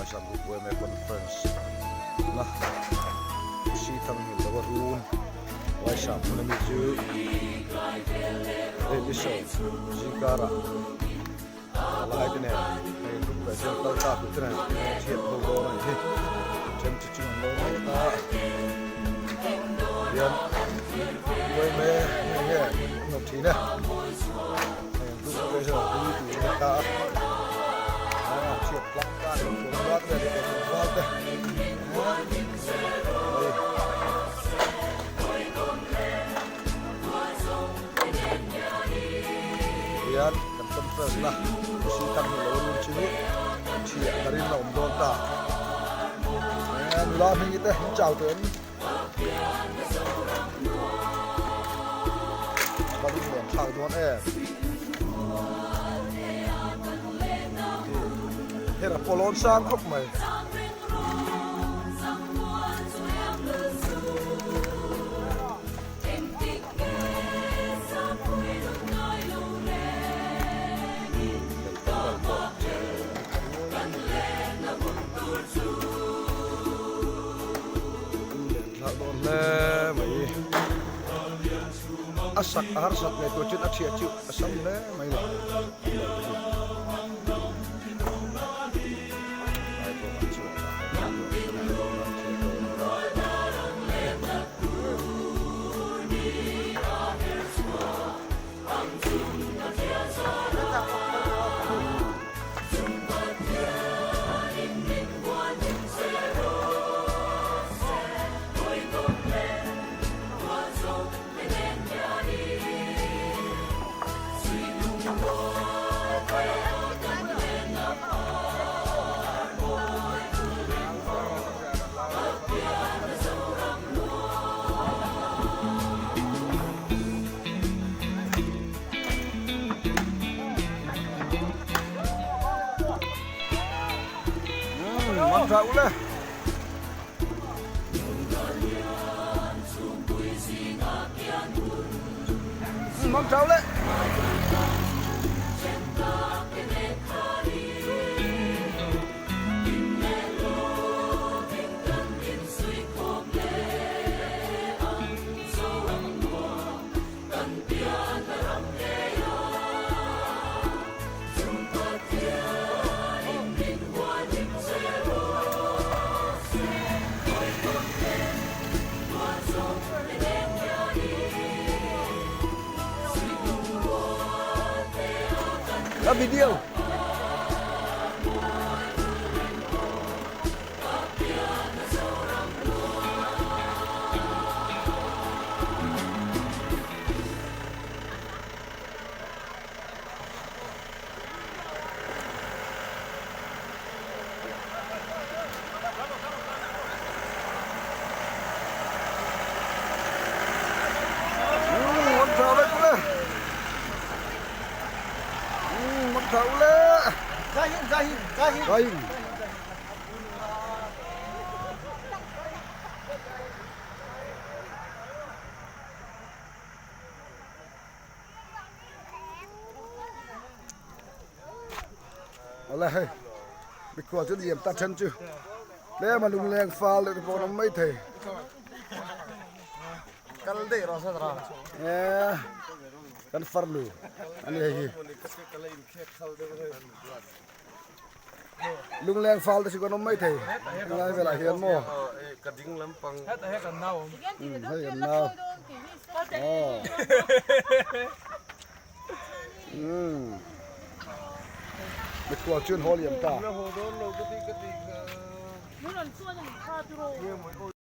Vaisam Group yma Conference na si thang hmel lo a run Vaisam hmun ami chu hei ni sawm zingkarah palai te nen hei group president kal ta tur te nen chhiat ho dawn a ni hi then chi chung an lo mek a hian yma nge nge an awm thin e. Hian kan conference na si tam hi lo run chu thiah ka rin a awm dawn ta nula hming te an chau tawh em va rin nen thlak dawn em hera pawlawn sang khawp mai. A sak a harsat ngei tur chin a thiah chu a sam hle mai ni. Mang tha ule. Mang tha ule. La video. Awle hei mikhual chu liam ta then chu tlem a lungleng fal deuh te pawh an awm mai thei kal daih rawh se ra eh kan farnu ani hei hi Lungleng fal te chu kan awm mai thei helai velah hian maw ka ding lampang hei kan nau aw mikhual chu an haw liam ta.